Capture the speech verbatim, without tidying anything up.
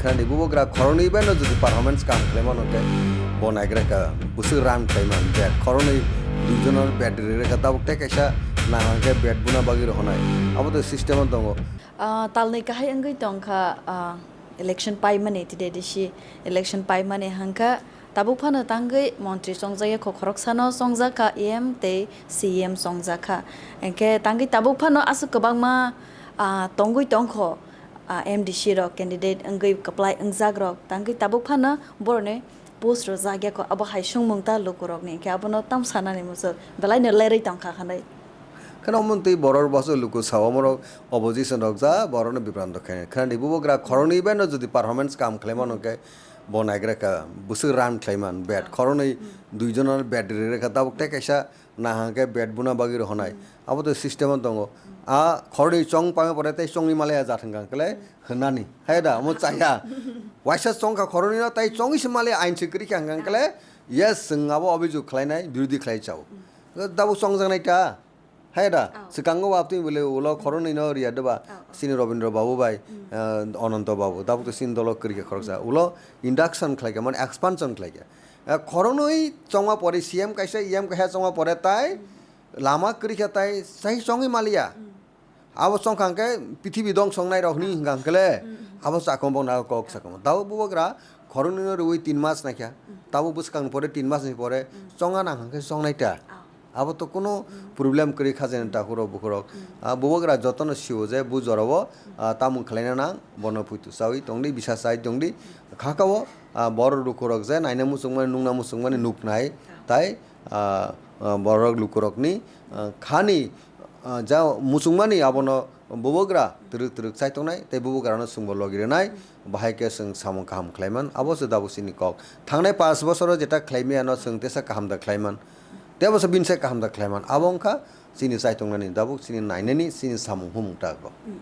Khwnani bubagra khoroknwi bai no jodi performance kaham khlaimano khe bo naigra kha bwswk run khlaiman bed khoroknwi duijono bed rwrwkha tabuk tei kaisa nahang khe bed buna bagwi rohonai abo to system o tongo. Ah, talnwi kahai wngwi tongkha, ah, election paimani T D D C election paimani hangkha. Tabuk phano tangwi montri chongjak ya kho khoroksano chongjak kha E M tei C E M chongjak kha. Hwnkhe tangwi tabuk phano aswk kwbangma, ah, tongwi tongkho, ah, M D C rok candidate wngwi kwplai wngjak rok tangwi tabuk phano boroni post rwjak ya kho abo hai songmung ta lukurokni hwnkhe abono tam sanani muchuk belaino lerwi tongkha hwnwi. Kheno omo twi borok boso luku sao omorok opposition rok ja borokno bibranto khainai. Khwnani bubagra khoroknwi bai no jodi performance kaham khlaimano khe bo naigra kha bwswk run khlaiman bed khoroknwi duijono bed rwrwkha tabuk tei kaisa nahang khe bed buna bagwi rohonai abo to system o tongo. A khoroknwi chong pangwi pore tei chongwi malaya jat hwnkha khle hwnani hai da omo chaya waisa chongkha khoroknwi no tei chongwi se malaya ain se kwrwi kha hwnkha khle yes chwng abo obijok khlainai birodhi khlai chao. Tabuk chongjaknai ta. Hai da, oh, swkango apni bole ulo khoroknwi no riya deba, oh, oh, sini Robindra Babu bai, mm, eh, Ananto Babu, tabuk to sini dolo kwrwi kha khoroksa. Mm. Ulo induction khlai kha, mane expansion khlai kha. Eh, khoroknwi chongma pore C M kaisa, E M kaisa chongma pore tai, mm, lama kwrwi kha tai, sai chongwi maliya. Mm. Abo chongkha hwnkhe pithibi dong songnai rok hwnwi hwnkha hwnkhe le, mm, mm, abo chakong bo na kok sakong. Tabuk bubagra khoroknwi no rwui tin mas naikha. Mm. Tabuk bwskang pore tin mas ni pore, mm, chongna nang hwnkhe chongnai ta. Oh. Abo to kuno, mm, problem kwrwi kha jani takhurok bukhurok. Mm. Ah, bubagra jotono sio je bu jorao, mm, ah, tamung khlaina nang, bono puitu chawi tongdi, bisa chai tongdi. Mm. Khakao, ah, borok lukurok je naina muchungmani, nungna muchungmani nuknai, ah, tai, ah, ah, borok lukurokni, ah, khani, ah, ja muchungmani abono bubagra twrwk twrwk chai tongnai, tei bubagrano chwngbo logi rwnai, bahai khe chwng samung kaham khlaiman, abo se tabuk chini kok. Thangnai panch bosoro jeta khlaimiyano chwng tesa kaham da khlaiman, tei bo se bini sai kaham da khlaiman, abo wngkha chini chaitongnani, tabuk chini nainani, chini samung humung ta kok. Mm.